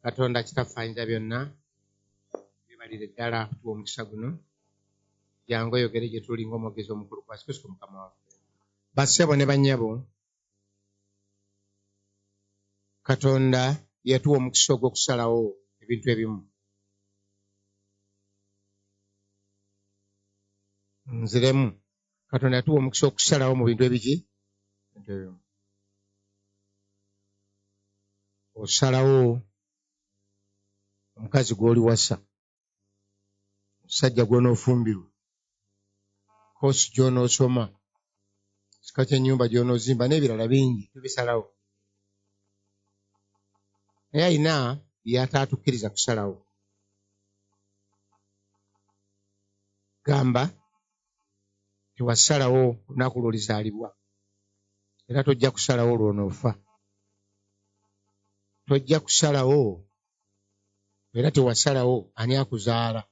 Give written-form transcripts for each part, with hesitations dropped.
Katonda Kitaffe Ayinza byonna, weebalire ddala kutuwa omukisa guno. Jangu oyogere gye tuli ng'omwogezi omukulu kwa Kristo Mukama waffe. Bassebo ne bannyabo, Katonda yatuwa omukisa ogw'okusalawo ebintu ebimu. Nziremu, Katonda yatuwa omukisa okusalawo mu bintu ebiki? Ebintu ebimu. Osalawo omukazi gw'oliwasa, omusajja gw'onoofumbirwa, koosi gy'onoosoma, kika ky'ennyumba gy'onoozimba n'ebirala bingi tubisalawo. Naye alina by'ataatukkiriza kusalawo. Gamba tewasalawo lunaku lw'olizaalibwa, era tojja kusalawo lw'onoofa. Tojja kusalawo era tewasalawo ani akuzaala.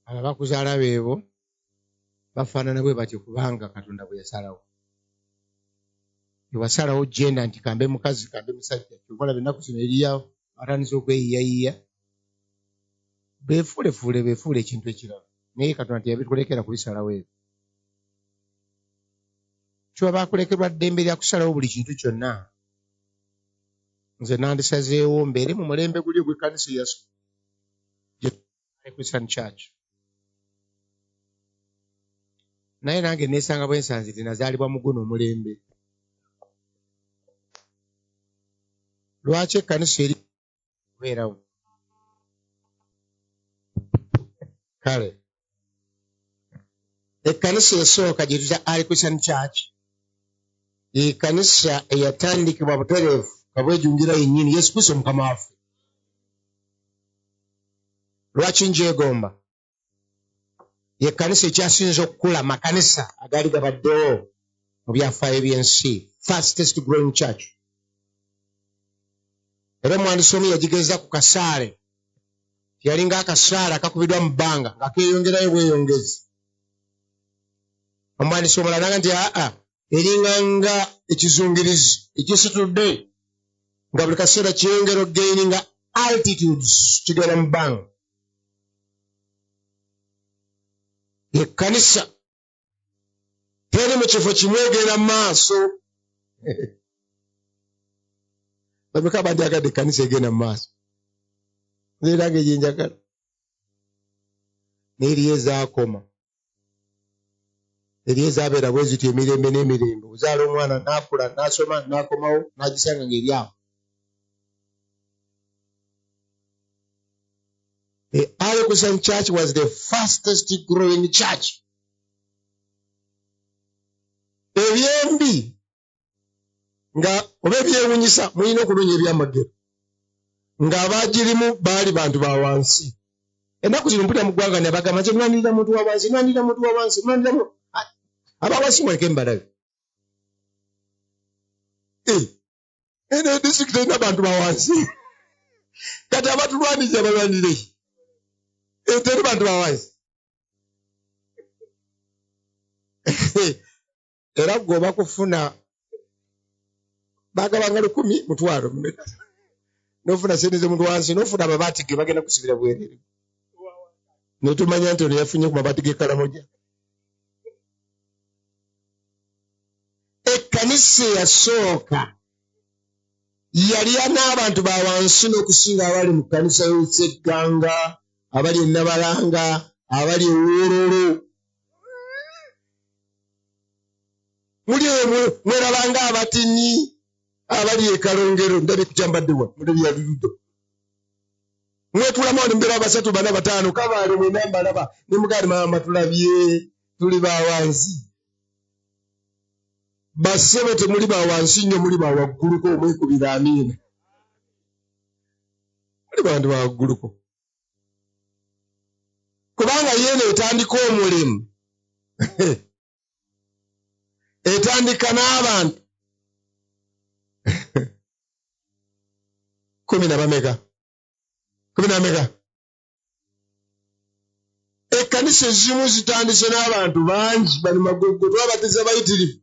Abo abakuzaala beebo bafaanana bwe batyo kubanga Katonda bwe yasalawo. Tewasalawo genda nti kambe mukazi kambe musajja. Kyova olaba ennaku zino eriyo abatandise okweyiyayiya beefuulefuule beefuule ekintu ekirala. Naye Katonda teyabitulekera kubisalawo ebyo. Kiba baakulekerwa ddembe lya kusalawo buli kintu kyonna. Nze nandisazeewo mbeere mu mulembe guli ogw'ekkanisa eya Christian Church. Naye nange neesanga bwe nsanze nti nazaalibwa mu guno omulembe. Lwaki ekkanisa eri kubeerawo? Kale ekkanisa esooka gye tuyita Early Christian Church ye kkanisa eyatandikibwa butereevu nga bwejungira yennyini Yesu Kristo Mukama waffe. Lwaki ngyegomba? Ye kkanisa ekyasinze okukula makanisa agaali gabaddewo mu byafaayo by'ensi, fastest growing church. Era omuwandiisi omu yagigeza ku kasaale, yalinga akasaale akakubiddwa mu bbanga nga keeyongerayo bweyongezi. Omuwandiisi omulala naga nti aa eringa nga ekizungirizi ekisitudde nga buli kaseera kyeyongera okugaininga altitudes, kigenda mu bbanga. Ekkanisa teri mu kifo kimu, egenda mu maaso. Bameka bandyagadde ekkanisa egenda mu maaso? Nze era ng'egyenjagala, naye eriyo ezaakoma, eriyo ezaabeera bwe zityo emirembe n'emirembe. Ozaala omwana n'akula n'asoma n'akomawo n'agisanga ng'eri awo. The Early Christian Church was the fastest growing church. Ebyembi nga oba ebyewunyisa mulina okunoonya ebyamagero ng'abagirimu baali bantu ba wansi. Ennaku zino mpulira mu ggwanga ne bagamba nti nwanirira muntu wa wansi, nwanirira muntu wa wansi, nwanirira aba wansi, muleke mbalabe. Eno disitulikiti erina bantu ba wansi, kati abatulwanirira balwanire teri bantu ba wansi. Era gwe oba kufuna bagabanga 1,000 mutwalo mumeka nofuna sente z'omuntu wansi, nofuna amabaati ge bagenda kusibira bwerere, netumanya nti ono yafunye ku mabaati g'ekalamoja. Ekkanisa eyasooka yalya n'abantu ba wansi n'okusinga abali mu kkanisa y'Osegganga, abali e Nabalanga, abali e Woololo. Muli eyo mwerabanga abatini abali e Kalongero, ndabye kukyambadde wa mudebye yaluludde mwetulamu wano mbeera basatu bana bataano kabaale mwena mbalaba ne mugaali maama tulabye tuli ba wansi. Bassebo temuli ba wansi nnyo, muli ba wagguluko. Omwekubira amiina, muli bantu ba wagguluko, kubanga yeeno etandika omulimu etandika n'abantu kumi na bameka, kumi na bameka. Ekkanisa ezimu zitandise n'abantu bangi, bano magogo twabatiza bayitirivu.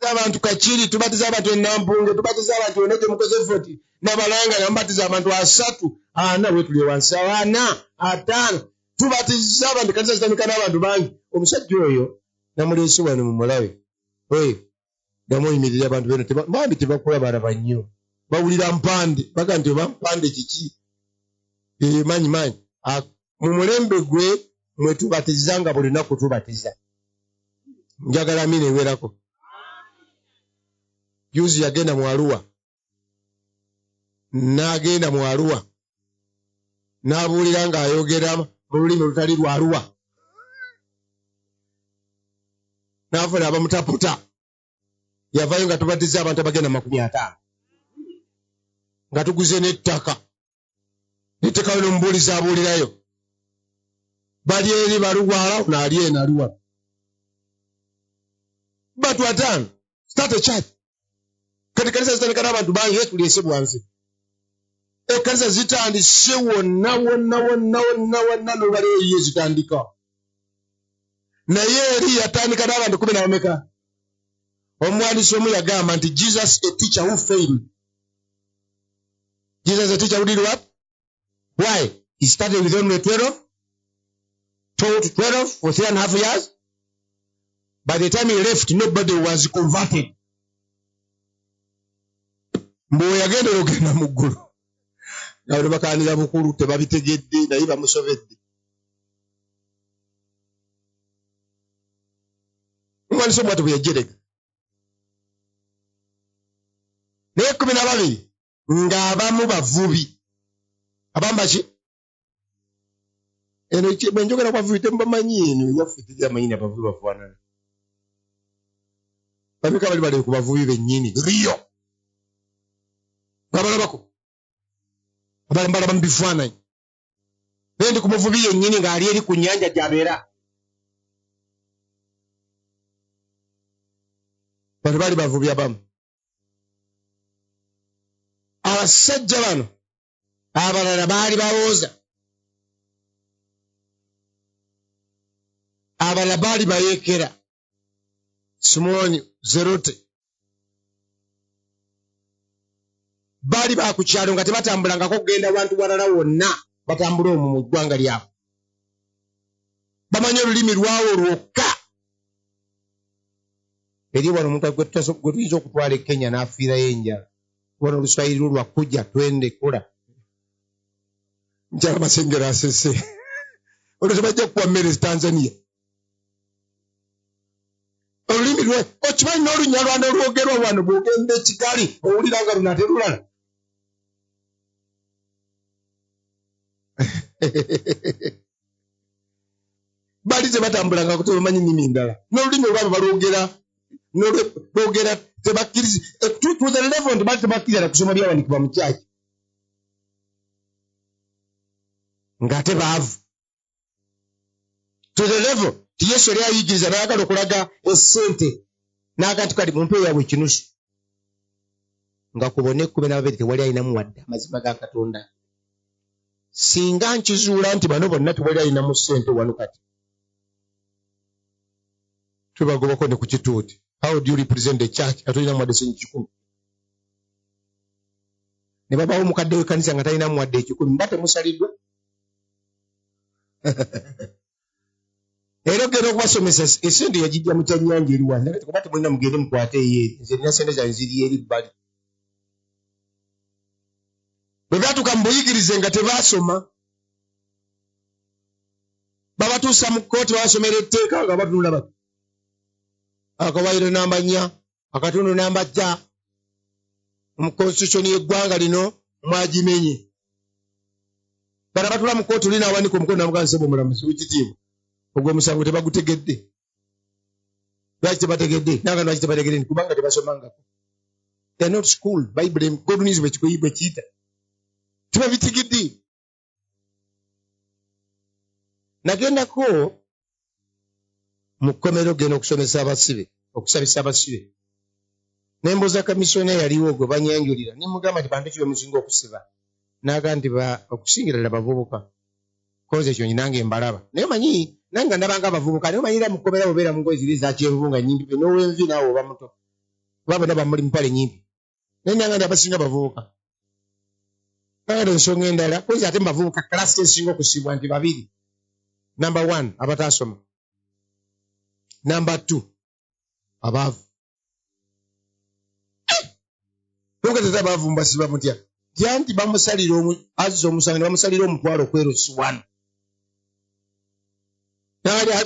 Abantu Kakiri, tubatiza abantu e Nampunge, tubatiza abantu yonna gye mukoze effort. Nabalanga namubatiza abantu 3, 4, wetuli wansi awo, 4, 5. Tubatiza abantu, kanisa zitandika n'abantu bangi. Omusajja oyo namuleese wano mumulabe. Oyo ddamu oyimirire abantu beno, bambi tebakula balaba nnyo, bawulira mpande, baga nti oba mpande kiki? Manyi manyi. Mu mulembe gwe mwe tubatiza nga buli lunaku tubatiza. Njagala amina ewerako. Juzi yagenda mu Arua, n'agenda mu Arua n'abuulira ng'ayogera mu lulimi olutali lwa Arua, n'afuna abamutaputa. Yavayo nga tubatiza abantu abagenda 50, nga tuguze n'ettaka, nettekayo n'omubuulizi abuulirayo. Bali eri baluwala, ono ali eno ali wano, batu 5. Start a church. Kati kanisa zitandika n'abantu bangi. Yesu tuliese bwansi, ekkanisa zitandise wonna wonna wonna wonna wonna, n'olwaleero ye zitandika. Naye eri yatandika n'abantu kumi na bameka? Omuwandiisi omu yagamba nti Jesus, a teacher who failed. Jesus, a teacher who did what? Why? He started with only 12, taught 12 for 3.5 years. By the time he left, nobody was converted. Mbu we yagendera ogenda mu ggulu nga bano bakaanira bukulu, tebabitegedde, naye bamusobedde. Omuwandiisi omwati bwe yajerega, naye 12 ng'abamu bavubi, abamu baki? Eno bwe njogera ku bavubi temubamanyi. Eno ewaffe teri amanyi nabavubi bafaanana. Babika bali bali ku bavubi bennyini riyo babalabako, abalaba mu bifaananyi, naye ndi ku muvubi yennyini ng'ali eri ku nnyanja gy'abeera. Bano baali bavubi abamu. Abasajja bano abalala baali balowooza, abalala baali bayeekera, Simooni Zerote, baali ba ku kyalo nga tebatambulangako kugenda wantu walala wonna, batambula omwo mu ggwanga lyabwe, bamanyi olulimi lwawo lwokka. Eri wano omuntu gwe tuyinza okutwala e Kenya n'afiirayo enjala, wano oluswayiri lwo lwa kuja twende kula. Mukyala Masengera asese, olwo tebajja kukuwa mmere Tanzania. Olulimi lwe okimanyi n'Olunyalwanda olwogerwa wano, bw'ogenda e Kigali owulira nga luno ate lulala. Bali tebatambulangako, tebamanyi nnimi ndala, n'olulimi olwabwe balwogera boogera, tebakkiriza to the level nti baali tebakkiriza na kusoma byawandiikibwa mu kyaki, ng'ate baavu to the level ti Yesu yali ayigiriza n'ayagala okulaga essente, n'aga nti kati mumpe yaabwe ekinusu, nga ku bonna 12 tewali alinamu wadde. Amazima ga Katonda, singa nkizuula nti bano bonna tewali alinamu ssente wano, kati tubagobako ne ku kituuti. How do you represent the church nga tolinamu wadde sente 100? Ne babawo omukadde w'ekkanisa nga talinamu wadde 100, mba temusaliddwa. Era ogenda okubasomesa, esente yagijja mu kyannyanja eri wansi. Naye kuba temulina, mugende mukwate eyo eri, nze nina sente zange ziri eri bbali. Bwe byatuuka mu buyigirize nga tebaasoma, babatuusa mu kkooti, babasomera etteeka nga batunula bati akawaayiro namba 4 akatundu namba jja mu constitution y'eggwanga lino mwagimenye. Bano abatula mu kkooti, oli n'awanika omukono n'amugamba, "Ssebo omulamuzi w'ekitiibwa, ogwo omusango tebagutegedde." Lwaki tebategedde? Nanga lwaki tebategedde? Nti kubanga tebasomangako, they are not schooled. Bible, good news bwe kiyita, tebabitegedde. Nagendako mu kkomero genda okusomesa abasibe, okusabisa abasibe, ne mbuuza kamisona eyaliwo gwe banyanjulira, ne mugamba nti bantu ki bemusinga okusiba? N'aga nti okusingira ddala bavubuka. Koze ekyo nange mbalaba, naye omanyi nange nga ndabanga abavubuka, naye omanyira mu kkomera bubeera mu ngoye ziri eza kyenvu nga nnyimpi, n'owenvi naawe oba muto. Kuba bonna bamuli mpale nyimpi, naye nanga nti abasinga bavubuka. Nanga ensonga endala kwenzi ate mubavubuka kalasi esinga okusibwa nti babiri. Number one, abataasoma. Number two, abaavu. Tokatata abaavu mbasiba mutya? Tya nti bamusalira azza omusango ne bamusalira omutwalo okwerosiwano.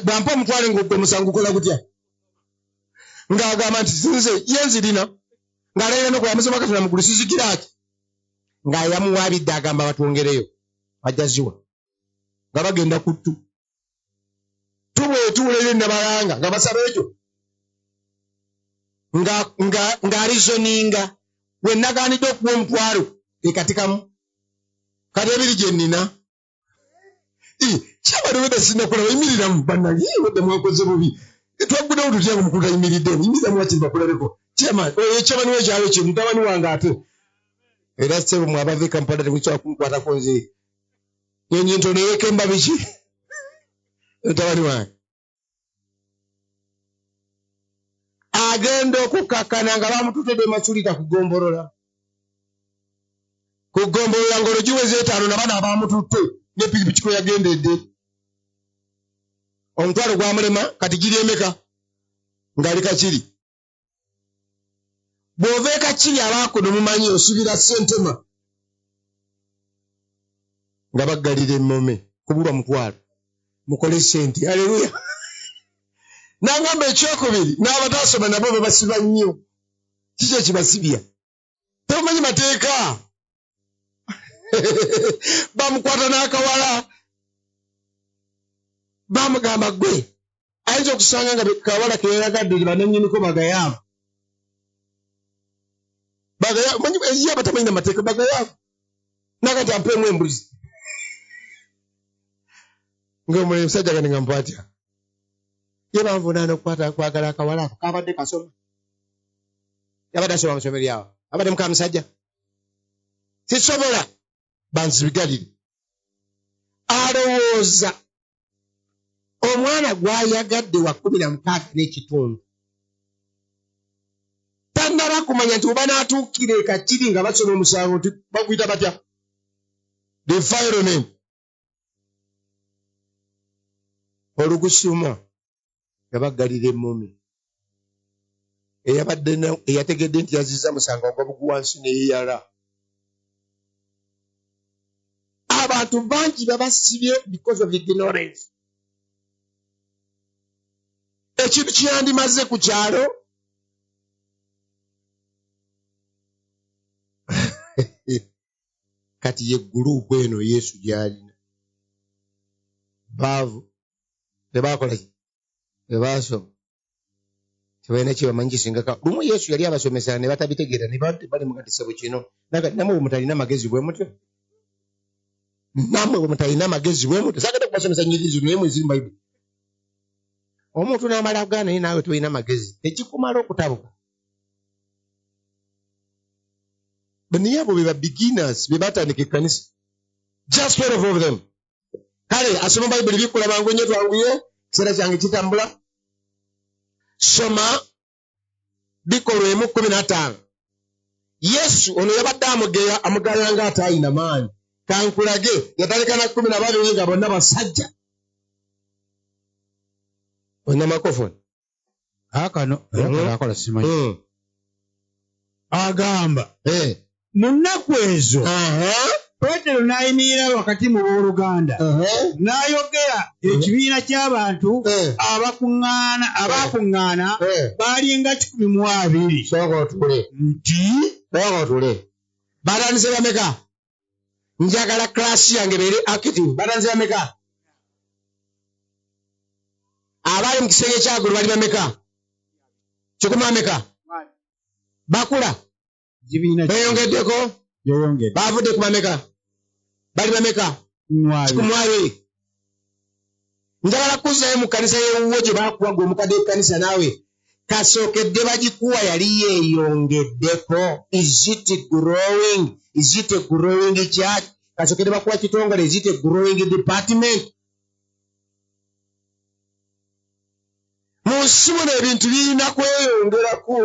Bwampa omutwalo ng'ogwo omusango gukola gutya? Ng'agamba nti nze ye nzirina, ng'alayira nokuba Katonda mugulu sizigira ki, nga yamuwaabidde agamba batwongereyo bajja ziwa nga bagenda ku ttu tubwetuulere nabalanga nga basaba ekyo ng'alizoninga we nagaanidde okuwa omutwalo ekatikamu kati ebiri gye nnina. Kyabadde wedda sinnakulaba, yimiriramu bannange. Wedda mwakoze bubi, twagguddewo tutya nga omukulu tayimiriddemu? Yimiriramu wakiri bakulabeko. Chairman oyo, chairman w'ekyalo kye mutabani wange, ate era ssebo mwabava e Kampala temusobola kunkwatako. Nze nyonyi ntono eyekemba biki, mutabani wange agenda okukakkana nga bamututedde masulita kugombolola kugombolola ng'olwo giweza etaano nabana abamututte ne pikipiki kwe yagendedde. Omutwalo gwamulema, kati giri emeka ng'ali Kakiri. Bw'ova e Kakiri, abaakuno mumanyi osubira Sentema nga baggalira emmome kubulwa mutwalo. Mukole sente. Aleluya. Nangamba ekyokubiri, n'abataasoma nabo babasiba nnyo. Kiki ekibasibya? Tebamanyi mateeka. Bamukwata n'akawala, bamugamba gwe ayinza okusanga nga kawala keyayagadde bananyiniko bagayaavu. Ye abatamanyi namateeka bagayaavu, nakati ampeemu embuzi ngaomulemi musajja gani nga mpwatya ye banvunaana okukwata kwagala akawala ako kabadde kasoma, yabadde asoma mu ssomero lyawo, abadde muka musajja, sisobola banzibigalire. Alowooza omwana gwayagadde wa 16 n'ekitundu, tannaba kumanya nti oba n'atuukira ekakiri nga basoma omusango nti baguyita batya, defilement. Olugusuma nga baggalira emmomi, eyabadde eyategedde nti yazizza musango agwa bugu wansi neyeyala. Abantu bangi babasibye because of ignorance. Ekintu kiyandimaze ku kyalo. Kati ye group eno Yesu gyalina, baavu, tebakola ki, tebaasoma, tebalina kyebamanyi kisingaka. Lumu Yesu yali abasomesa ne batabitegeera, ne bali mugati sebo kino nammwe bwe mutalina magezi bwe mutyo, nammwe bwe mutalina magezi bwe mutyo. Saagenda kubasomesa nyiriri zino, naye mweziri mu Bayibuli. Omuntu n'amala kugaa, naye naawe tolina magezi, tekikumala okutabuka. Naye abo be ba beginners, be batandika ekkanisa, just 12 of them. Kale asoma Bayibuli, bikula mangu nnyo, twanguye, kiseera kyange kitambula. Soma Bikolwa 1:15. Yesu ono yabadde amugeya, amugaya nga atayina maanyi. Kankulage, yatandika na 12 nga bonna basajja. Olina microphone? Kaakano era akola simanyi. Agamba, mu nnaku ezo Peetero n'ayimirira wakati mu booluganda n'ayogera. Ekibiina ky'abantu abakuŋŋaana abaakuŋŋaana baalinga 120. Sooka otuule. Nti Sooka otuule. Batandise bameka? Njagala class yange beere active. Batandise bameka? Abaali mu kisenge kyaggulu bali bameka? Kikumi ameka? Bakula? Ekibiina Beeyongeddeko? Byeyongedde. Bavudde ku bameka? Bali bameka? 20. 120. Njagala kuzzayo mu kkanisa y'ewuwo gye baakuwa gwe omukadde w'ekkanisa naawe kasookedde bagikuwa, yali yeeyongeddeko? Is it growing? Is it a growing church? Kasookedde bakuwa kitongole, is it a growing department? Mu nsi muno ebintu birina kweyongeraku.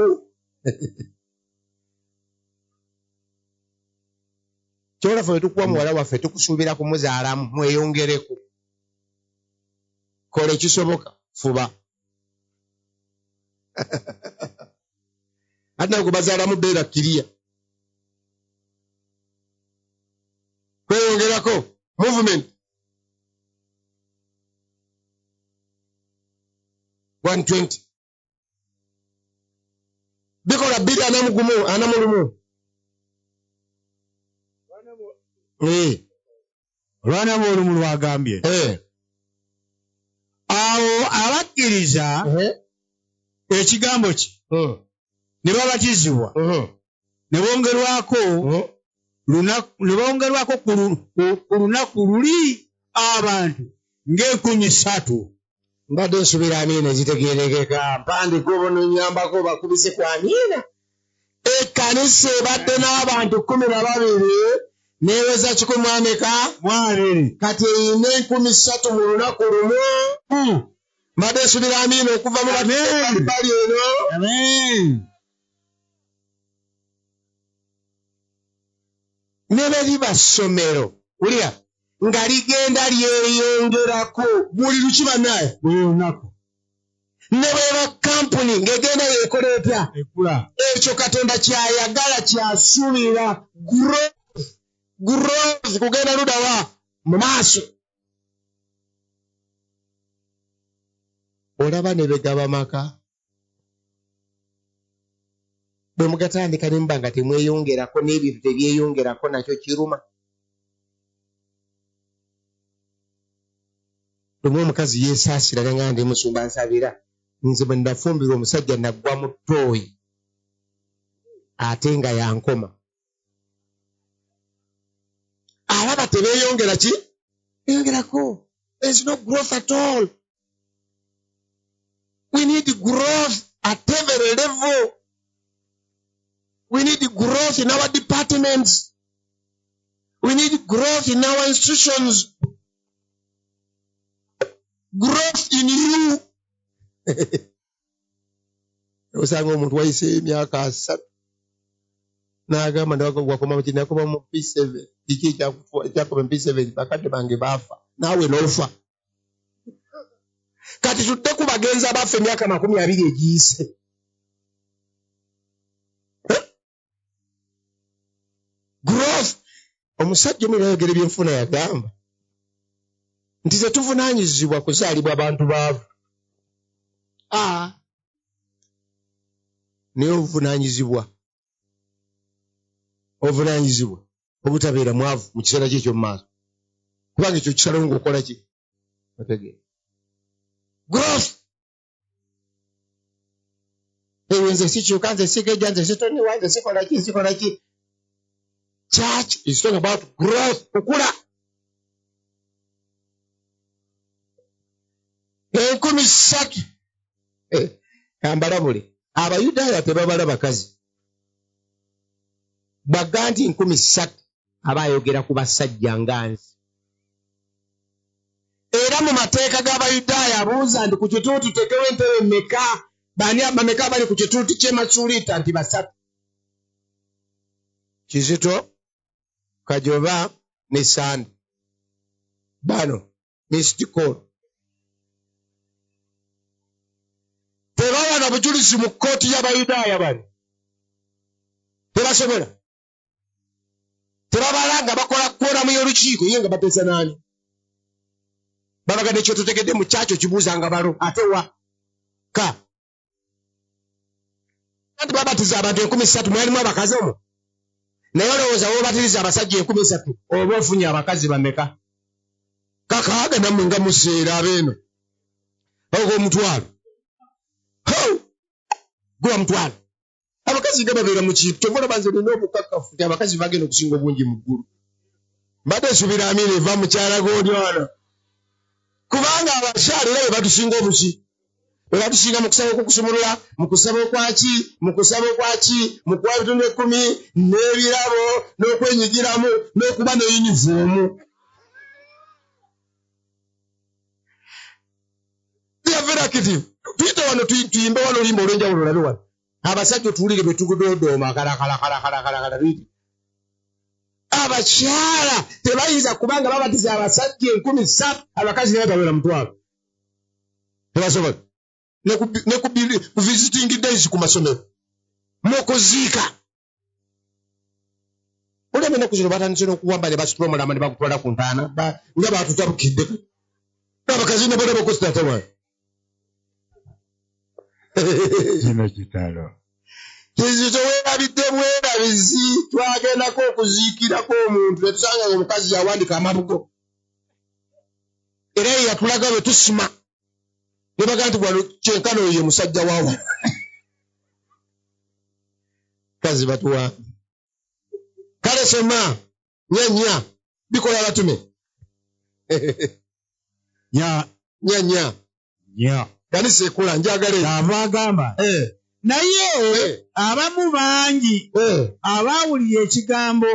Kyobola ffe tukuwa muwala waffe tukusuubira kumuzaalamu mweyongereko. Kola ekisoboka, fuba. Ate nawe gwe bazaalamu beera kiriya. Kweyongerako movement. 120. Bikola 241, 41. Olwana bw'olumu lwagambye. Awo abakkiriza ekigambo kye ne babatizibwa ne bongerwako ku lunaku luli abantu ng'enkumi 3. Mbadde nsuubira amiina ezitegeerekeka. Mpandiika obononyambako bakubise ku amiina. Ekkanisa ebadde n'abantu 12 n'eweza kikumi ameka? Mu abiri. Kati erina 3000 mu lunaku lumu. Mbadde nsuubira amiina okuva mu bali eno. Amen. Ne bwe liba ssomero, wulira, nga ligenda lyeyongerako buli luki bannaye. Buli lunaku. Ne bw'eba kampuni ng'egenda yeekola etya? Ekula. Ekyo Katonda ky'ayagala, ky'asuubira. Growth, growth, kugenda ludda wa? Mu maaso. Olaba ne begaba maka. Bwe mugatandika ne muba nga temweyongerako n'ebintu tebyeyongerako nakyo kiruma. Lumu omukazi yeesaasira n'aŋŋamba ndi musumba nsabira. Nze bwe nafumbirwa omusajja naggwa mu ttooyi ate nga yankoma. Alaba tebeeyongera ki? Beeyongerako. There is no growth at all. We need growth at every level. We need growth in our departments. We need growth in our institutions. Growth in you. Osanga omuntu wayiseeyo emyaka 3 n'agamba wakoma ki, nakoma mu P7. Kiki ekyakoma mu P7? Bakadde bange baafa, naawe n'ofa. Kati tudde ku bagenzi abaafa emyaka 20 egiyise. Growth. Omusajja omu yayogera ebyenfuna yagamba nti tetuvunaanyizibwa kuzaalibwa abantu baavu. Naye ovunaanyizibwa obutabeera mwavu mu kiseera kye eky'omu maaso. Kubanga ekyo kisalawo ng'okola ki? Otegeera. Growth. Eyo nze sikyuka, nze sigejja, nze sitoniwa, nze sikola ki, sikola ki. Church is talking about growth, kukula. 3000. Kambalabule. Abayudaaya tebabala bakazi. Bw'agamba nti 3000 aba ayogera ku basajja nga nze. Era mu mateeka g'Abayudaaya abuuza nti ku kituuti tekewo entebe mmeka? Baani bameka abali ku kituuti ky'e Masuliita? Nti 3. Kizito, Kajoba ne Sande. Bano missed call. Tebawa na bujulizi mu kkooti y'Abayudaaya bano. Tebasobola. Tebabala nga bakola kkoolamu y'olukiiko ye nga bateesa n'ani? Babaga ne kyototegedde mu kyakyo kibuuzanga balo ate wa ka. Anti babatiza abantu 3000 mwalimu abakazi omwo. Naye olowooza w'obatiriza abasajja 3000 oba ofunye abakazi bameka? 6 nammwe nga museera abeeno. Ogw'omutwalo. Guba mutwalo. Abakazi nga babeera mu kintu, kyova olaba nze nina obukakafu nti abakazi bagenda okusinga obungi mu ggulu. Mbadde nsuubira amiina eva mukyala gw'oli wano. Kubanga abakyala era be batusinga obuki. Bwe batusinga mu kusaba okw'okusumulula, mu kusaba okwaki, mu kusaba okwaki, mu kuwa ebitundu 10, n'ebirabo, n'okwenyigiramu, n'okuba ne yunifoomu. They are very active. Tuyite wano, tuyimbe wano oluyimba olw'enjawulo olabe wano. Abasajja otuwulire bwe tugudoodooma kalakalakalakalakalakala biri. Abakyala tebayinza kubanga babatiza abasajja 3000, abakazi ne batawera 5,000. Tebasobola. Ne ku visiting days ku masomero. Mukuziika. Olaba ennaku zino batandise n'okuwamba ne basitula omulamba ne bagutwala ku ntaana nga batutabukidde. Abakazi ne balaba okusitata wange. Kino kitalo. Kizito weerabidde bwerabizi, twagendako okuziikirako omuntu ne tusanga ng'omukazi yawandiika amabugo. Era ye yatulaga bwe tusima. Ne bagamba nti wano kyenkana oyo ye musajja wa wano. Kazi batuwa. Kale soma nya bikola abatume. Nya nya. Nya. Kanisa ekula njagala. Ava agamba. Naye abamu bangi abaawulira ekigambo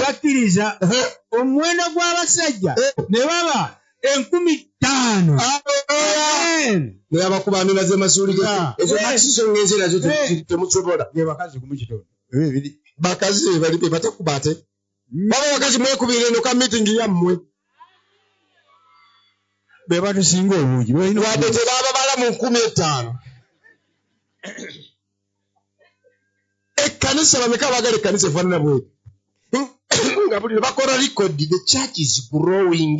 bakkiriza omuwendo gw'abasajja ne baba 5,000. Naye abakuba amina z'emasuuli ezo makiso ngenze nazo temusobola. Bakazi ku mukitono. Bakazi bali be batakuba ate. Baba bakazi mwekubira eno ka meeting yammwe. Be batusinga obungi. Wadde tebababala mu 5,000. Ekkanisa bameka abaagala ekkanisa efaanana bw'etyo? Nga buli lwe bakola record, the church is growing.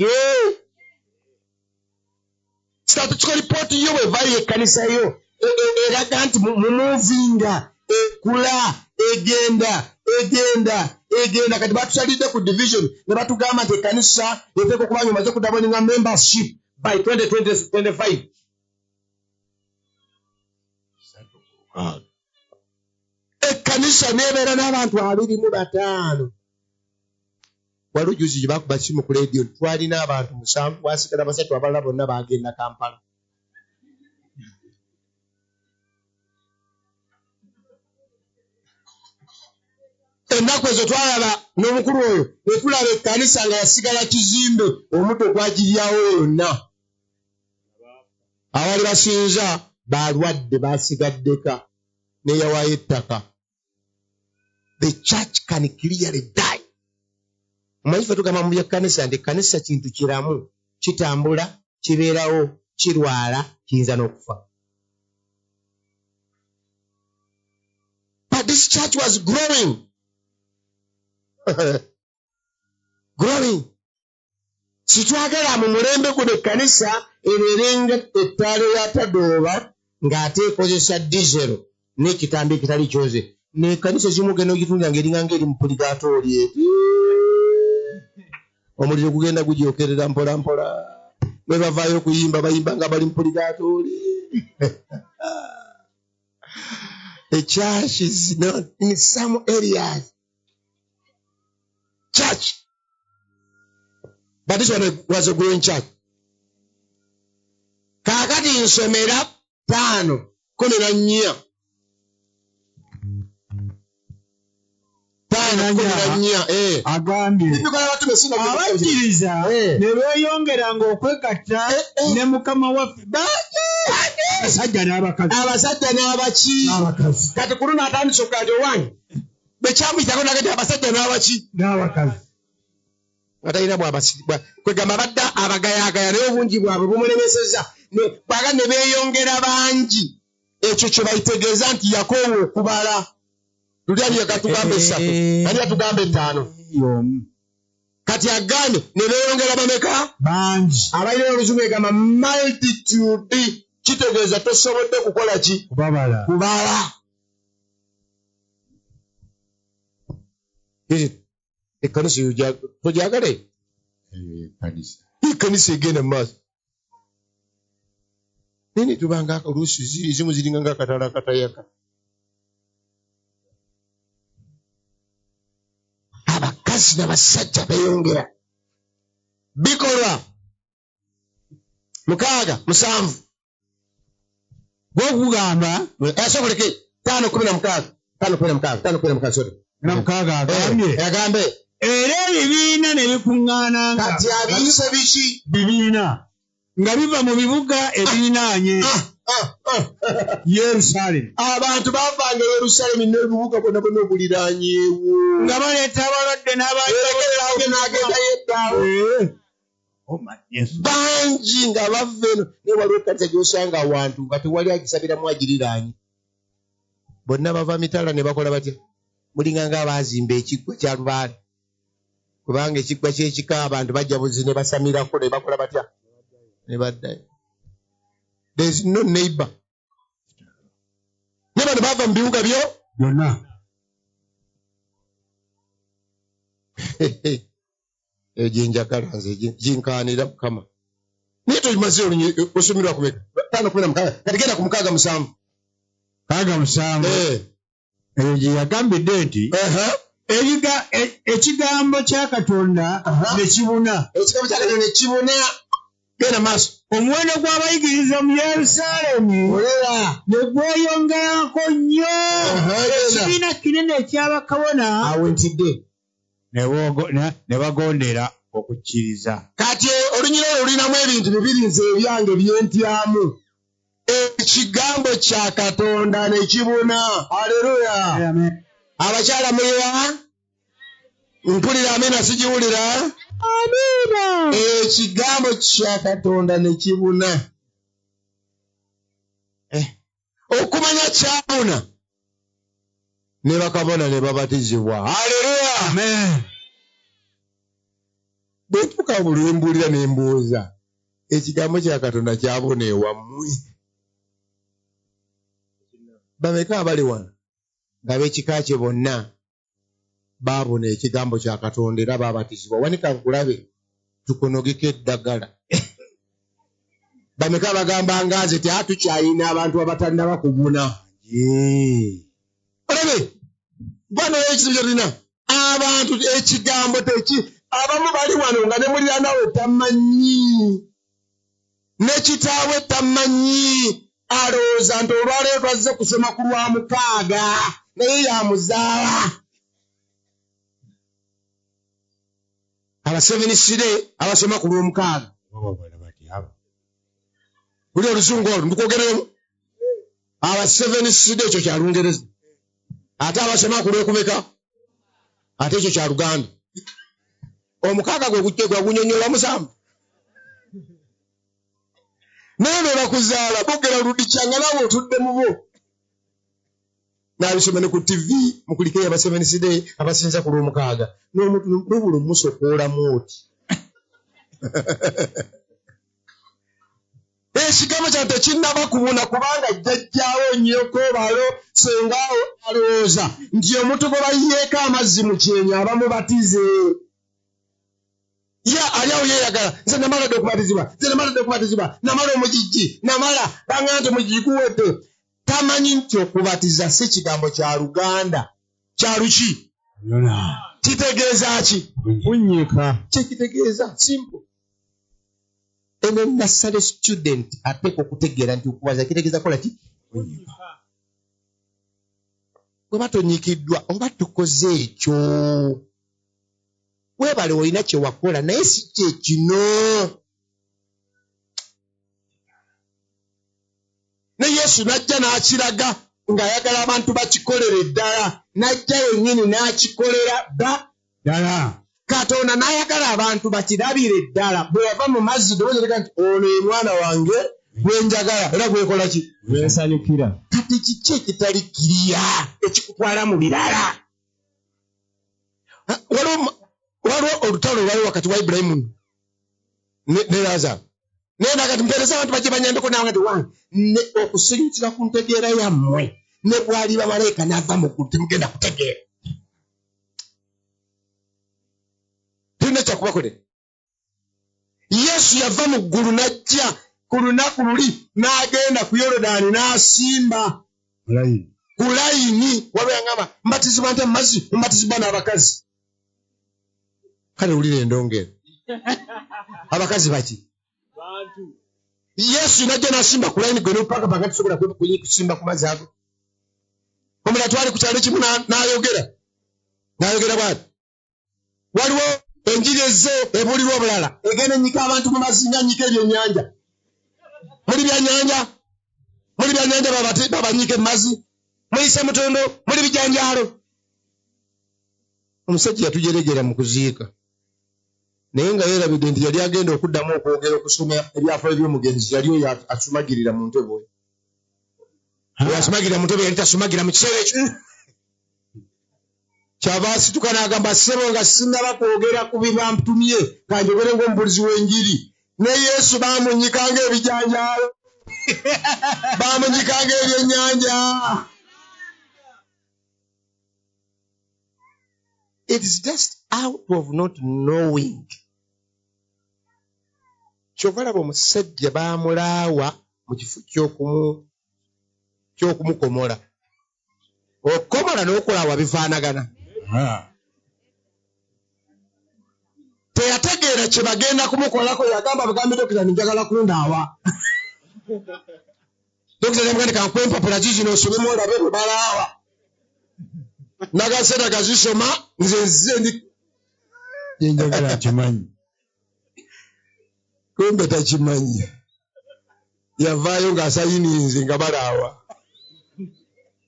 Statistical report yo bw'evaayo ekkanisa yo eraga nti mumuvinga, ekula, egenda, egenda, egenda. Kati batusalidde ku division ne batugamba nti ekkanisa eteekwa okuba nga emaze okudabolinga membership by 2025. Ekkanisa n'ebeera n'abantu 25. Waliwo juzi gye baakuba simu ku leediyo, twalina abantu 7, wasigala 3, abalala bonna baagenda Kampala. Ennaku ezo twalaba n'omukulu oyo, ne tulaba ekkanisa nga yasigala kizimbe, omuddo gwagiryawo yonna. Abaali basinza balwadde basigaddeka n'eyawaayo ettaka. The church can clearly die. Omanyi ffe tugamba mu by'ekkanisa nti ekkanisa kintu kiramu, kitambula, kibeerawo, kirwala, kiyinza n'okufa. But this church was growing. Growing. Sitwagala mu mulembe guno ekkanisa ebeerenga ettaala ya tadooba ng'ate ekozesa diesel n'ekitambi ekitali kyoze. N'ekkanisa ezimu ogenda ogitundira ng'eringa ng'eri mu puligaatooli eti. Omuliro gugenda gugyokerera mpola mpola. Bwe bavaayo okuyimba bayimba nga bali mu puligaatooli. The church is not in some areas. Church. But this one was a growing church. Kaakati nsomera 5:14. 5:14. Agambye abakkiriza ne beeyongeranga okwegatta ne Mukama waffe abasajja n'abakazi. Abasajja n'abaki. Kati ku luno atandise okugamba owange bwe kyamuyitako n'agamba abasajja n'abaki. N'abakazi. Nga talina kwegamba abadde abagayaagaya naye obungi bwabwe bumulemesezza. Bwaga ne beeyongera bangi. Ekyo kye bayitegeeza nti yakoowa okubala. Luli ani yatugamba 3, ani yatugamba 5. Kati agambye ne beeyongera bameka? Bangi. Abalina oluzungu egamba multitude, kitegeeza tosobodde kukola ki? Kubabala. Kubala. Ekkanisa togyagale? Ekkanisa egenda mu maaso. Nini tubanga oluusi ezimu ziringa ng'akatala akatayaka. Abakazi n'abasajja beeyongera. Bikolwa 6 7. Gw'okugamba Sokoleke 5:16. 5:16. 5:16 sorry. Na mukaaga agambye. Agambe. Era ebibiina ne bikuŋŋaananga. Kati abiyise biki? Bibiina nga biva mu bibuga ebirinaanye. Yerusaalemi. Abantu bavanga e Yerusaalemi n'ebibuga bonna bonna obuliraanyeewo. Nga baleeta abalwadde n'abagendayo eddaawo. Bangi nga bava eno, naye waliwo ekkanisa gy'osanga awantu nga tewali agisabiramu agiriraanye. Bonna bava mitala ne bakola batya? Mulinga ng'abaazimba ekiggwa kya lubaale. Kubanga ekiggwa ky'ekika abantu bajja buzi ne basamirako ne bakola batya? Ne baddayo. There is no neighbor. Ne bano bava mu bibuga byo byonna. Eyo gye njagala nze ginkaanira Mukama. Naye tomaze olunyi osumirwa kumeka? 5:16. Kati genda ku 6:7. 67. Eyo gye yagambidde nti ekigambo kya Katonda ne kibuna. Ekigambo kya Katonda ne kibuna. Genda maaso. Omuwendo gw'abayigiriza mu Yerusaalemi ne gweyongerako nnyo. Ekibiina kinene eky'abakabona. Awo ntidde. Ne bagondera okukkiriza. Kati olunyiriri olwo lulinamu ebintu bibiri nze ebyange byentyamu. Ekigambo kya Katonda ne kibuna. Haleluya. Abakyala muliwa? Mpulira amiina sigiwulira. Amiina. Ekigambo kya Katonda ne kibuna. Okumanya kyabuna ne bakabona ne babatizibwa. Haleluya. Amen. Bwe ntuuka buli lwe mbuulira ne mbuuza, ekigambo kya Katonda kyabuna ewammwe? Bameka abali wano nga b'ekika kye bonna baabuna ekigambo kya Katonda era baabatizibwa? Wanika nkulabe tukunogeko eddagala. Bameka abagamba nga nze ti tukyayina abantu abatannaba kubuna? Olabe bano ekizibu kye tulina, abantu ekigambo teki, abamu bali wano nga ne muliraanwawe tamanyi, ne kitaawe tamanyi, alowooza nti olwaleero twazze kusoma ku lwa mukaaga naye yamuzaala. Abasevenisire abasoma ku lw'omukaaga. Buli oluzungu olwo ndukwogeremu. Abasevenisire ekyo kya Lungereza, ate abasoma ku lw'okumeka ate ekyo kya Luganda. Omukaaga gwe gwe gunyonnyola musanvu. Naye be bakuzaala boogera ludikyanga naawe otudde mu bo. N'abisoma ne ku TV mukulikeyo abasevenisire abasinza ku lw'omukaaga. N'omuntu n'obula omusokoolamu oti. Ekigambo kya tekinnaba kubuna kubanga jjajjaawo nnyoko balo sengaawo alowooza nti omuntu gwe bayiyeeko amazzi mu kyenyi abamubatize. Ye ali awo yeeyagala, nze namala dda okubatizibwa, nze namala dda okubatizibwa, namala omugigi, namala banga nti omugigi guwedde. Tamanyi nti okubatiza si kigambo kya Luganda, kya luki? Kitegeeza ki? Kunnyika. Kyekitegeeza simple. Eno nursery student ateekwa okutegeera nti okubaza kitegeeza kukola ki? Bwe batonyikiddwa oba tukoze ekyo, weebale olina kye wakola naye si kye kino. Ne Yesu n'ajja n'akiraga ng'ayagala abantu bakikolere ddala, n'ajja yennyini n'akikolera ddala. Katonda n'ayagala abantu bakirabire ddala. Bwe yava mu mazzi ddoboozi lireka nti ono ye mwana wange gwe njagala era gwekola ki? Gwe nsanyukira. Kati kiki ekitali kiriya ekikutwala mu birala? Waliwo olutalo olwali wakati wa Ibulayimu ne Lazaro. Naye nakati mpeereza abantu bajje banyambeko nange nti wange ne okusinziira ku ntegeera yammwe ne bw'ali bamalayika n'ava mu ggulu temugenda kutegeera. Tulina kyakubakolera. Yesu yava mu ggulu n'ajja ku lunaku luli n'agenda ku Yorodaani n'asimba ku layini. Waliwo yangamba mbatizibwa ntya mu mazzi? Mbatizibwa n'abakazi. Kale wulira endongo eno. Abakazi baki? Yesu n'ajja n'asimba ku layini gwe n'opakapaka tusobola kusimba ku mazzi ago. Omulala twali ku kyalo kimu n'ayogera. N'ayogera bw'ati. Waliwo enjiri ezze ebuulirwa obulala egenda ennyika abantu mu mazzi nga nnyika ebyennyanja. Muli byannyanja? byannyanja babanyiike mu mazzi, muli ssemutundu, muli bijanjaalo. Omusajja yatujeregera mu kuziika, naye nga yeerabidde nti yali agenda okuddamu okwogera okusoma ebyafaayo by'omugenzi, yali oyo asumagirira mu ntebe oyo. Oyo asumagirira mu ntebe yali tasumagira mu kiseera ekyo. Kyava asituka n'agamba, ssebo nga sinnaba kwogera ku bibantumye, kanjogere ng'omubuulizi w'enjiri. Ne Yesu baamunnyika ng'ebijanjaalo, baamunnyika ng'ebyennyanja. It is just out of not knowing. Kyova laba omusajja baamulaawa mu kifo ky'okumukomola. Okukomola n'okulaawa bifaanagana. Teyategeera kye bagenda kumukolako, yagamba bugambi dokita nti njagala kundaawa. Dokita n'amugamba nti kankuwe empapula zizino osomemu olabe bwe balaawa. Nagaseera gazisoma nze nzize ndi Kye njagala nkimanyi. Kumbe takimanyi. Yavaayo ng'asayininze nga balaawa.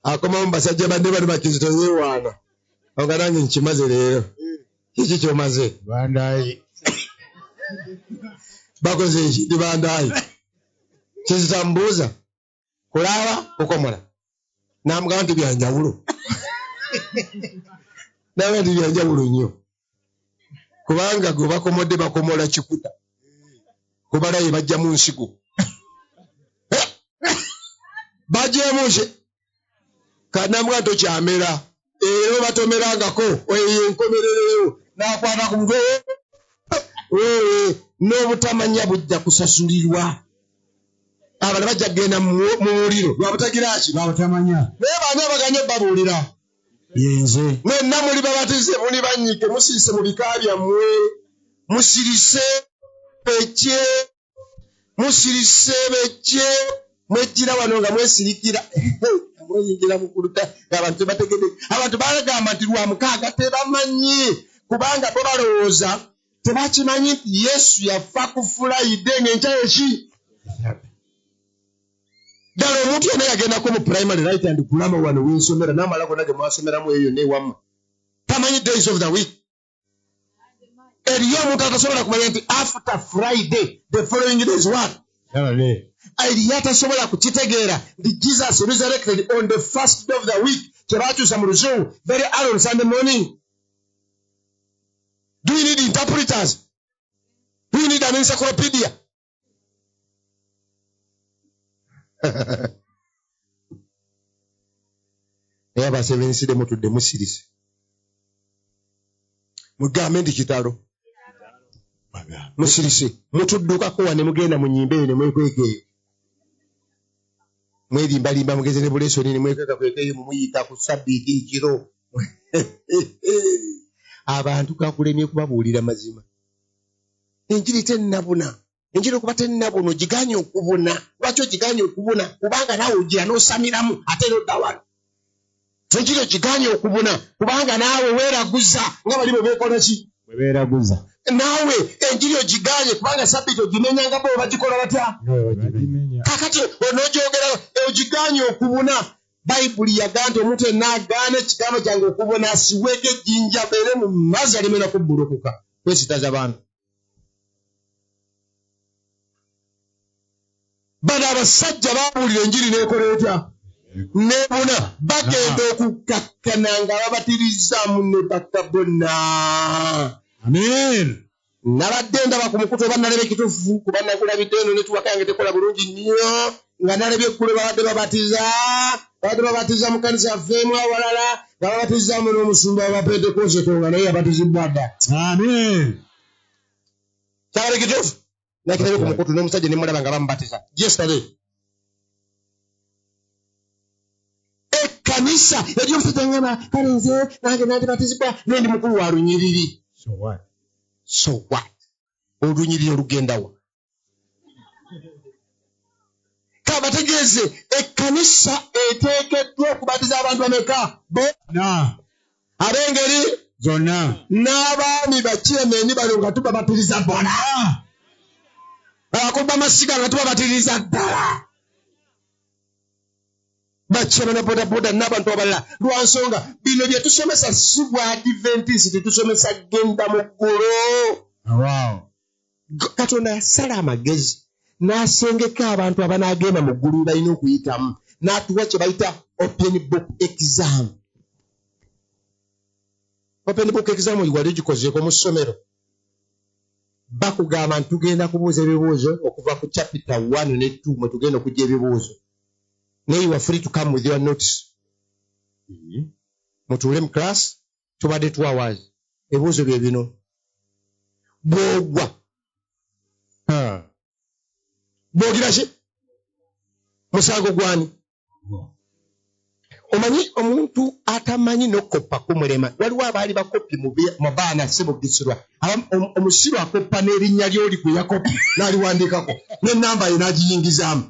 Akomawo mu basajja banne bano bakizito yeewaana. Nga nange nkimaze leero. Kiki ky'omaze? Bandaayi. Bakoze eki? Ndi bandaayi. Kizito amubuuza, kulaawa kukomola. N'amugamba nti bya njawulo. N'amugamba nti bya njawulo nnyo. Kubanga gwe bakomodde bakomola kikuta. Kubalaye bajjamu nsigo. Bagyemu ki? Kanamugamba tokyamera. Era obatomerangako eyo enkomerereyo. N'akwata ku mutwe. Wewe n'obutamanya bujja kusasulirwa. Abalala bajja kugenda mu muliro lwa butagira ki? Lwa butamanya. Naye baani abaganye babuulira? Yenze. Mwenna muli babatize, muli bannyike, musirise mu bika byammwe, musirise bekye, musirise bekye, mwejjira wano nga mwesirikira. Mweyingira mu kuluta ng'abantu tebategedde. Abantu bagamba nti lwa mukaaga tebamanyi, kubanga bo balowooza tebakimanyi nti Yesu yafa ku Friday ng'enkya eki? Ddala omuntu yenna yagendako mu primary right and grammar wano w'ensomera n'amala gonna ge mwasomeramu eyo yonna ewammwe, tamanyi days of the week. Eriyo omuntu atasobola kumanya nti after Friday the following day is what? Saturday. Eriyo atasobola kukitegeera nti Jesus resurrected on the first day of the week, kye baakyusa mu luzungu very early on Sunday morning. Do you need interpreters? Do you need an encyclopedia? Naye abasebensidde mutudde musirise, mugambe nti kitalo. Musirise, mutuddukako wa ne mugenda mu nnyimba eyo ne mwekweka eyo, mwerimbalimba mugeze ne bulesoni ne mwekwekakweka eyo mumuyita ku sabbiiti ekiro. Abantu gakulemye kubabuulira mazima. Enjiri tennabuna. Enjiri okuba tennabuna ogiganye okubuna. Lwaki ogiganye okubuna? Kubanga naawe ogira n'osamiramu ate era odda wano. Enjiri ogiganye okubuna kubanga naawe weeraguza nga bali bwe beekola ki? Bwe beeraguza. Naawe enjiri ogiganye kubanga sabbiiti ogimenya nga bo bagikola batya? Kaakati onogyogera ogiganye okubuna. Bayibuli yagamba nti omuntu yenna agaana ekigambo kyange okubuna asiweeko ejjinja abeere mu mazzi aleme na kubbulukuka. Kwesitaza bantu. Bano abasajja baabuulira enjiri n'ekola etya? N'ebuna. Bagenda okukkakkana nga babatirizzaamu ne bakabona. Amen. Nabadde ndaba ku mukutu oba nalaba ekituufu kuba nakulabidde eno netiwaka yange tekola bulungi nnyo, nga nalabye eggulo babadde babatiza, babadde babatiza mu kkanisa yaffe emu awalala, nga babatizaamu n'omusumba w'Abapentekoosito nga naye yabatizibwa dda. Amen. Kyabadde kituufu. Nakirabye ku mukutu n'omusajja ne mulaba nga bamubatiza yesterday. Ekkanisa eri omusajja ngamba kale nze nange nandibatizibwa naye ndi mukulu wa lunyiriri. So what? So what? Olunyiriri olugenda wa? Kabategeeze ekkanisa eteekeddwa okubatiza abantu bameka? Na. Ab'engeri zonna. N'abaami bakyemeni bano nga tubabatiriza ddala. Abakuba amasiga nga tubabatiriza ddala. Bakyama bodaboda n'abantu abalala, lwa nsonga bino bye tusomesa si bwa Adventist, tusomesa genda mu ggulu. Wow. Katonda yasala amagezi n'asengeka abantu abanaagenda mu ggulu balina okuyitamu, n'atuwa kye bayita open book exam. Open book exam wali ogikozeeko mu ssomero? Bakugamba nti tugenda kubuuza ebibuuzo okuva ku chapter 1 ne 2, mwe tugenda okujja ebibuuzo, naye you are free to come with your notes. Mutuule mu class, tubadde 2 hours, ebibuuzo bye bino, bw'ogwa bw'ogira ki? Musango gwani? Omanyi omuntu atamanyi n'okoppa kumulema. Waliwo abaali bakopi mu baana sibugisirwa. Omusiru akoppa n'erinnya ly'oli gwe yakoppa n'aliwandiikako n'ennamba ye n'agiyingizaamu.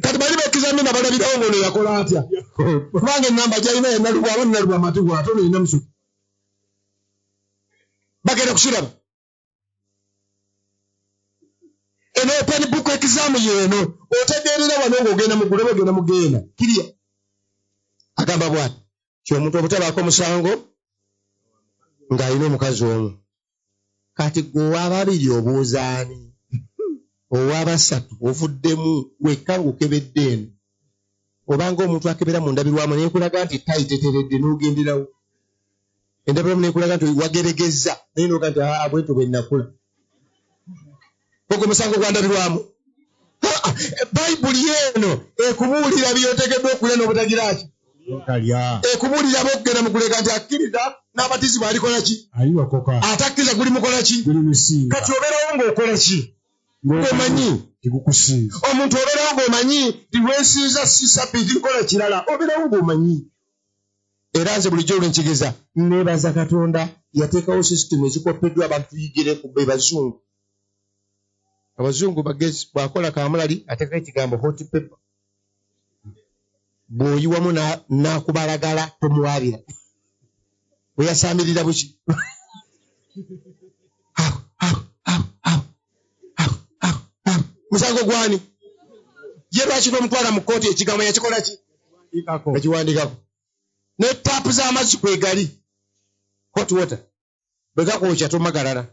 Kati bali bekizamina balabirawo ng'ono yakola atya, kubanga ennamba gy'alina ye Nalubwa, aba Nalubwa amatu ate ono yina musuku. Bagenda kukiraba. Eno open book exam yeeno otegeerera wano ng'ogenda mu ggulu oba ogenda mu ggeyeena. Kiriya agamba bw'ati ti omuntu obutabaako musango ng'alina omukazi omu. Kati gwe ow'ababiri obuuza ani? Ow'abasatu ovuddemu wekka ng'okebedde eno. Obanga omuntu akebera mu ndabirwamu n'ekulaga nti ttayi teteredde, n'ogenderawo. Endabirwamu n'ekulaga nti wageregezza, naye n'oga nti aa bwentyo bwe nnakula. Ogwo musango gwa ndabirwamu. Bayibuli eno ekubuulira by'oteekeddwa okulya n'obutagira ki? Ekubuulira ab'okugenda mu kulega nti akkiriza n'abatizibwa alikola ki? Alirokoka. Atakkiriza gulimukola ki? Gulimusinga. Kati obeerawo ng'okola ki? Ng'omanyi. Tigukusinga. Omuntu obeerawo ng'omanyi nti lwensinza si sabbiiti nkola kirala, obeerawo ng'omanyi. Era nze bulijjo lwe nkigeza neebaza Katonda yateekawo sisitimu ezikoppeddwa abantu tuyigire ku be bazungu. Abazungu bagezi, bw'akola kaamulali ateekako ekigambo hot pepper. Bw'oyiwamu n'akubalagala tomuwaabira. Bwe yasaamirira buki? Awo, awo, awo, awo, awo, awo, awo. Musango gwani? Ye lwaki tomutwala mu kkooti? Ekigambo yakikola ki? Yakiwandiikako. Ne taapu z'amazzi kwegali. Hot water. Bwe gakwokya tomagalala.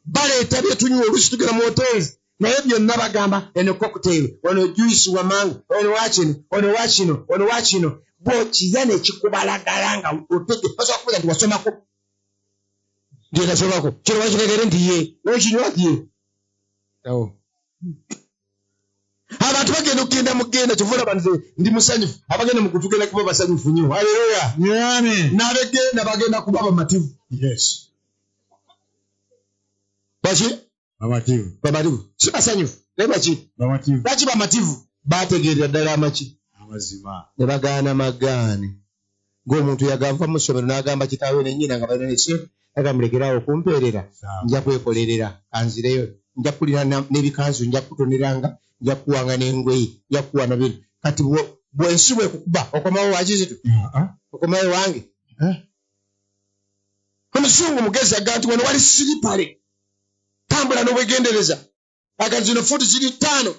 Baleeta bye tunywa, oluusi tugenda mu hotels, naye byonna bagamba eno cocktail, ono juice wa mango, ono wa kino, ono wa kino, ono wa kino. Bw'okirya ne kikubalagala nga otege, basobola kubuuza nti wasomako? Nti nasomako. Kino bakitegeere nti ye, n'okinywa nti ye. Awo. Abantu bagenda okugenda mu genda, kyova olaba nze ndi musanyufu. Abagenda mu kutugenda kuba basanyufu nnyo. Haleluya. Amen. N'abegenda bagenda kuba bamativu. Yes. Baki? Bamativu. Bamativu. Si basanyufu, naye baki? Bamativu. Lwaki bamativu? Baategeerera ddala amaki? Amazima. Ne bagaana magaane. Ng'omuntu yagava mu ssomero n'agamba kitaawe ne nnyina nga balina ne aga mulekeraawo okumpeerera, nja kwekolerera, kanzireyo, nja kulira n'ebikanzu, nja kutoneranga, nja kuwanga n'engoye, nja kuwa na bino. Kati bw'ensi bwekukuba okomawo wa Kizito? Okomawo wange? Omuzungu mugezi agamba nti wano wali siripale, tambula n'obwegendereza. Aga zino fuuti ziri 5,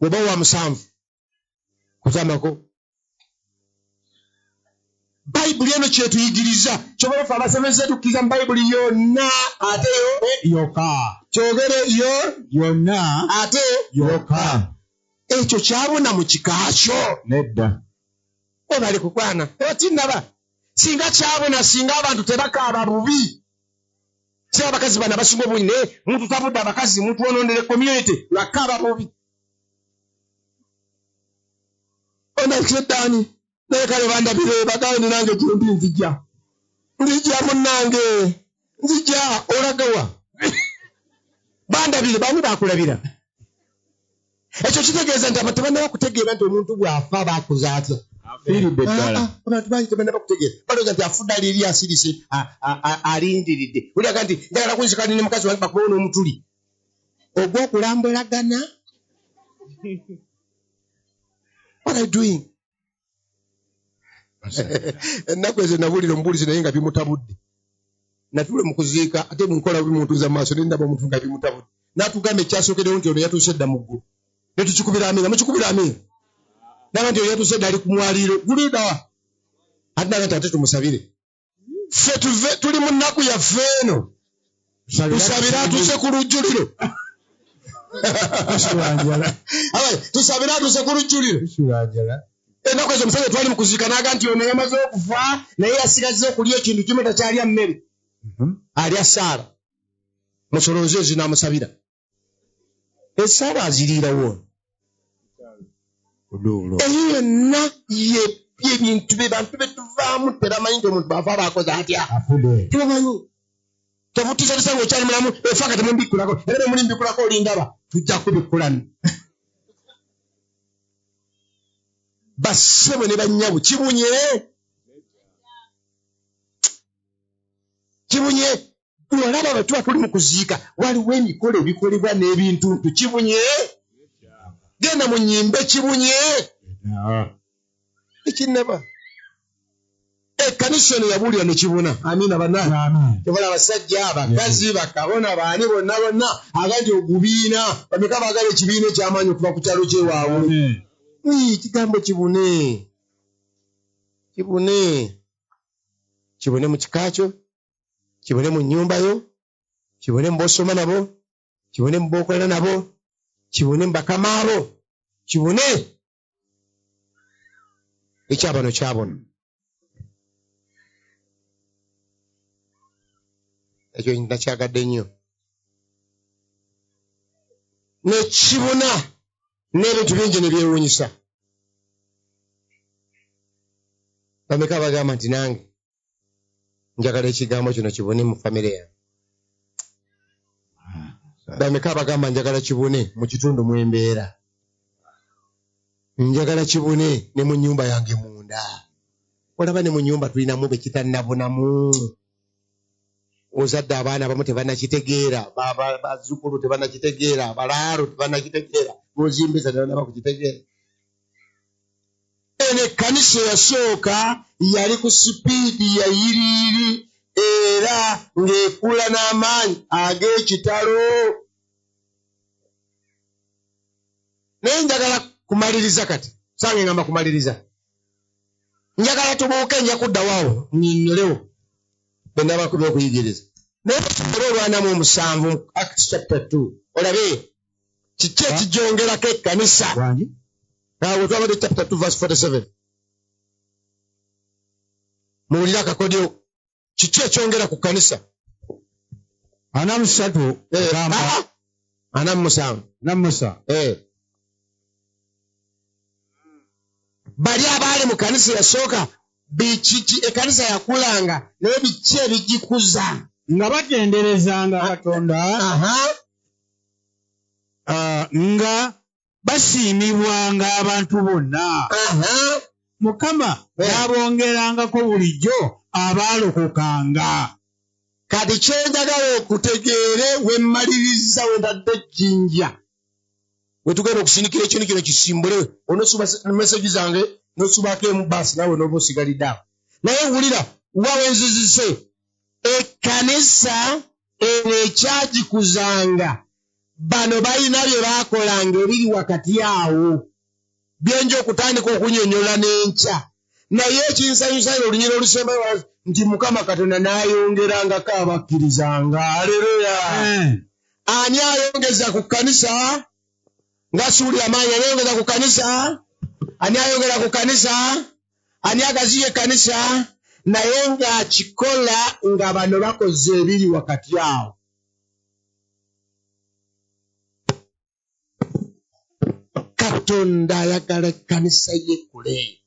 bw'oba wa 7 kutamako. Bayibuli eno kyetuyigiriza, kyova ffe abasomesa tukkiriza mu Bayibuli yonna ate yo yokka. Kyogere yo yonna ate yokka. Ekyo kyabuna mu kika kyo. Nedda. Webale kukwana. Otinnaba. Singa kyabuna, singa abantu tebakaaba bubi. Si abakazi bano abasinga obungi, naye mututabudde abakazi, mutwonondere community lwakaaba bubi. Onakiddaani. Naye kale bandabire bagambe nti nange gyendi nzija. Nzija munnange. Nzija olagawa. Bandabire, bani baakulabira? Ekyo kitegeeza nti abantu tebannaba kutegeera nti omuntu bw'afa baakuza atya. Afiiridde ddala. Abantu bangi tebannaba kutegeera. Balowooza nti afudde ali eri asirise, alindiridde. Oli agamba nti njagala kunzika ne mukazi wange bakubewo n'omutuli. Ogw'okulambulagana. What are you doing? Ennaku ezo nabuulira omubuulizi naye nga bimutabudde. Natuula mu kuziika ate nkola bimuntuuza mu maaso ne ndaba omuntu nga bimutabudde. N'atugamba ekyasookeddewo nti ono yatuuse dda mu ggulu. Ne tukikubira amiina, mukikubira amiina. Naba nti oyatuse ddali ku mwaliiro gulidawa, ate naga nti ate tumusabire ffe tuve tuli mu nnaku yaffe eno, tusabire atuse ku lujjuliro. Tusabire atuse ku lujjuliro. Ennaku ezo omusajja twali mu kuziika n'aga nti ono yamaze okufa naye yasigazza okulya ekintu kimu, takyalya mmere, alya ssaala. Musolooze ezinaamusabira essaala aziriirawo ono. Eyo yonna yebintu bye bantu betuvaamu, tebamanyi nti omuntu bw'afa aba akoze atya, tebamanyi. Tebutiisatiisa ng'okyali mulamu, efa nga temumbikkulako, era bwe mulimbikkulako olindaba tujja kubikkulanu. Bassebo ne bannyabo, kibunye kibunye. Olaba bwe tuba tuli mu kuziika waliwo emikolo ebikolebwa n'ebintuntu, kibunye. Genda mu nnyimbe, kibunye. Ekinnaba ekkanisa eno yabuulira ne kibuna. Amiina bannange. Kyobola abasajja, abakazi, bakabona, baani bonna bonna aga nti ogubiina bameka baagala ekibiina eky'amaanyi okuva ku kyalo kyewaabwe. Ekigambo kibune, kibune, kibune mu kika kyo, kibune mu nnyumba yo, kibune mu b'osoma nabo, kibune mu b'okolera nabo, kibune mu bakama bo, kibune. Ekyabano kyabona. Ekyo nakyagadde nnyo. Ne kibuna n'ebintu bingi ne byewuunyisa. Bameka bagamba nti nange njagala ekigambo kino kibune mu famire yange. Bameka abagamba njagala kibune mu kitundu mwe mbeera. Njagala kibune ne mu nnyumba yange munda. Olaba ne mu nnyumba tulinamu be kitannabunamu. Ozadde abaana abamu tebannakitegeera, bazzukulu tebannakitegeera, balaalo tebannakitegeera, b'ozimbisa tebannaba kukitegeera. Eno ekkanisa eyasooka yali ku sipiidi ya yiriiri era ng'ekula n'amaanyi ag'ekitalo. Naye njagala kumaliriza kati, sange ngamba kumaliriza. Njagala tubuuke, nja kuddawo awo nnyonnyolewo bwe nabakubye okuyigiriza. Naye tusomere olwana mu omusanvu Acts chapter 2 olabe kiki ekigyongerako ekkanisa. Awo twabadde chapter 2 verse 47. Muwulire akakodyo, kiki ekyongera ku kkanisa? 43 gamba 47. 47. Bali abaali mu kkanisa eyasooka, biki ekkanisa yakulanga naye biki ebigikuza? Nga batenderezanga Katonda, nga basiimibwanga abantu bonna. Mukama n'abongerangako bulijjo abaalokokanga. Kati kye njagala okutegeere we mmaliriza we ntadde ejjinja we tugenda okusindikira ekintu kino kisimbule, onosuba meseji zange n'osubako emu baasi naawe n'oba osigalidde awo. Naye wulira wa we nzizise ekkanisa eno ekyagikuzanga bano balina bye baakolanga ebiri wakati awo byenja okutandika okunyonyola n'enkya. Naye ekinsanyusa olunyiriri olusembayo nti Mukama Katonda n'ayongerangako abakkirizanga. Aleluya! Ani ayongeza ku kkanisa? Nga siwulira maanyi. Ani ayongeza ku kkanisa? Ani ayongera ku kkanisa? Ani agaziya ekkanisa? Naye ng'akikola nga bano bakoze ebiri wakati awo. Katonda ayagala ekkanisa ye ekule.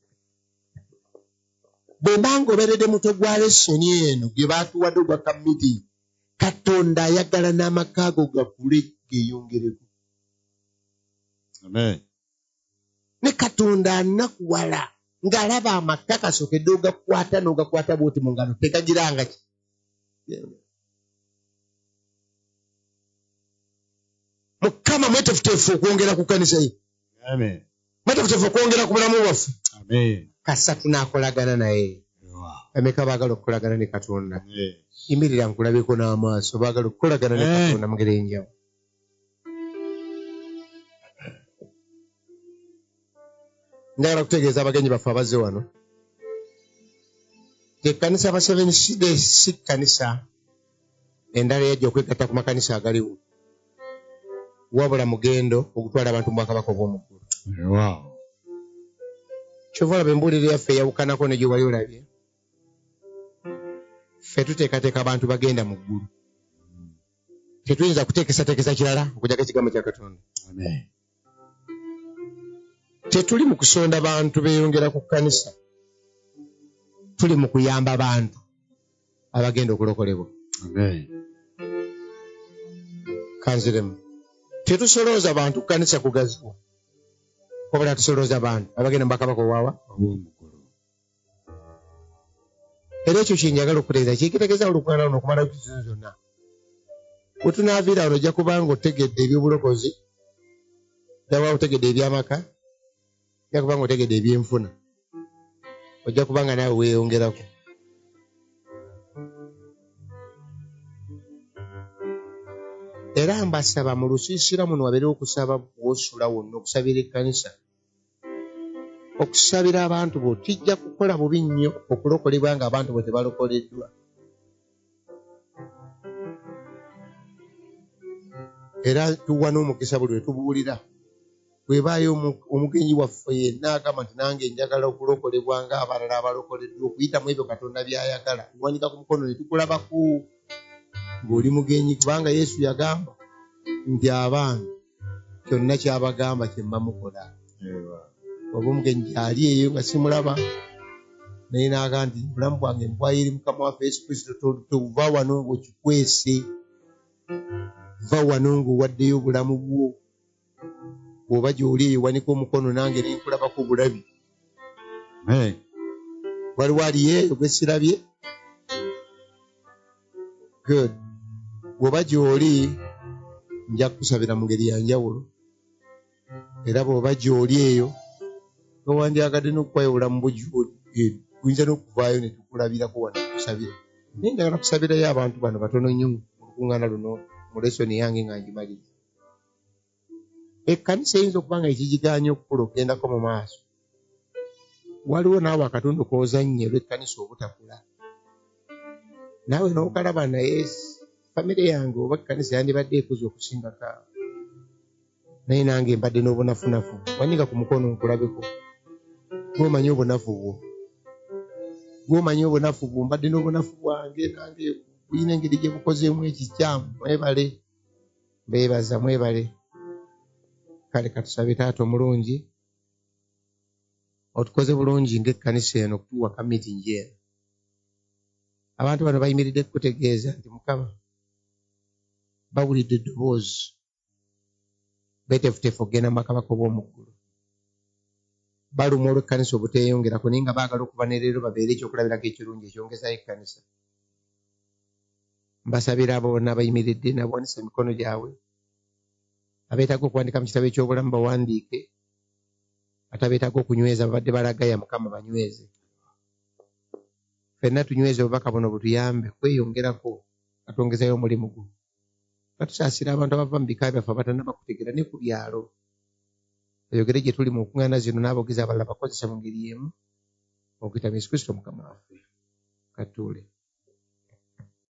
Bwe mba ngoberedde mutwe gwa lesoni eno gye baatuwadde ogwa kamiti, Katonda ayagala n'amaka ago gakule geeyongereko. Amen. Ne Katonda anakuwala ng'alaba amaka kasookedde ogakwata n'ogakwata bw'oti mu ngalo tegagiranga ki. Mukama mweteefuteefu okwongera ku kkanisa ye. Amen. Mweteefuteefu okwongera ku bulamu bwaffe. Amen. Kasa tunaakolagana naye. Bameka baagala okukolagana ne Katonda? Yimirira nkulabeko n'amaaso, baagala okukolagana ne Katonda mu ngeri ey'enjawulo. Njagala kutegeeza abagenyi baffe abazze wano nti ekkanisa aba Seventh Day si kkanisa endala eyajja okwegatta ku makanisa agaliwo, wabula mugendo ogutwala abantu mu bwakabaka obw'omu ggulu. Kyova olaba embuulira yaffe eyawukanako ne gye wali olabye. Ffe tuteekateeka abantu bagenda mu ggulu. Tetuyinza kuteekesateekesa kirala okuggyako ekigambo kya Katonda. Tetuli mu kusonda bantu beeyongera ku kkanisa, tuli mu kuyamba bantu abagenda okulokolebwa. Kanziremu, tetusolooza bantu ku kkanisa kugaziwa, wabula tusolooza bantu abagenda mu bwakabaka obwawa Obw'omuggulu. Era ekyo kye njagala okutegeeza kyekitegeeza olukuŋŋaana luno okumala wiiki zino zonna. We tunaaviira wano ojja kuba ng'otegedde eby'obulokozi, ojja kuba otegedde eby'amaka, ojja kuba ng'otegedde ebyenfuna, ojja kuba nga naawe weeyongerako. Era mbasaba mu lusiisira muno wabeerewo okusaba w'osula wonna, okusabira ekkanisa. Okusabira abantu bo kijja kukola bubi nnyo okulokolebwa ng'abantu bo tebalokoleddwa. Era tuwa n'omukisa buli lwe tubuulira bw'ebaayo omugenyi waffe yenna agamba nti nange njagala okulokolebwa ng'abalala abalokoleddwa okuyita mu ebyo Katonda by'ayagala, tuwanika ku mukono ne tukulabako ng'oli mugenyi, kubanga Yesu yagamba nti abange kyonna ky'abagamba kye mba mukola. Oba omugenyi gy'ali eyo nga simulaba, naye n'agamba nti obulamu bwange mbwayo eri Mukama waffe Yesu Kristo, tova wano ng'okikwese, va wano ng'owaddeyo obulamu bwo. Bw'oba gy'oli eyo wanika omukono nange ne nkulabako bulabi. Waliwo aliyo eyo gwe sirabye? Good. Bw'oba gy'oli nja kukusabira mu ngeri ya njawulo, era bw'oba gy'oli eyo nga wandyagadde n'okuwaayo obulamu bwo gy'oli, tuyinza n'okuvaayo ne tukulabirako wano tukusabira. Naye njagala kusabirayo abantu bano batono nnyo mu lukuŋŋaana luno mu lesoni yange nga ngimaliriza. Ekkanisa eyinza okuba nga ekigigaanye okukula okugendako mu maaso, waliwo naawe akatundu k'ozannya olw'ekkanisa obutakula, naawe n'okalaba naye famire yange oba ekkanisa yandibadde ekuze okusingako awo, naye nange mbadde n'obunafunafu. Wanika ku mukono nkulabeko, gw'omanyi obunafu bwo, gw'omanyi obunafu bwo, mbadde n'obunafu bwange nange bulina engeri gye bukozeemu ekikyamu. Mwebale, mbeebaza, mwebale. Kale katusabe. Taata omulungi, otukoze bulungi ng'ekkanisa eno okutuwa ka meeting eno. Abantu bano bayimiridde kukutegeeza nti Mukama bawulidde eddoboozi, beeteefuteefu okugenda mu bwakabaka obw'omu ggulu. Balumwa olw'ekkanisa obuteeyongerako, naye nga baagala okuva ne leero babeere ekyokulabirako ekirungi ekyongezaayo ekkanisa. Mbasabira abo bonna abayimiridde n'abawanise emikono gyabwe, abeetaaga okuwandiika mu kitabo eky'obulamu bawandiike, ate abeetaaga okunyweza babadde balagaya, Mukama banyweze. Ffenna tunyweze obubaka buno butuyambe kweyongerako nga twongezayo omulimu gwo. Nga tusaasira abantu abava mu bika byaffe abatannaba kutegeera ne ku byalo. Oyogere gye tuli mu nkuŋŋaana zino n'aboogezi abalala bakozese mu ngeri y'emu okuyita mu Yesu Kristo Mukama waffe. Ka tutuule.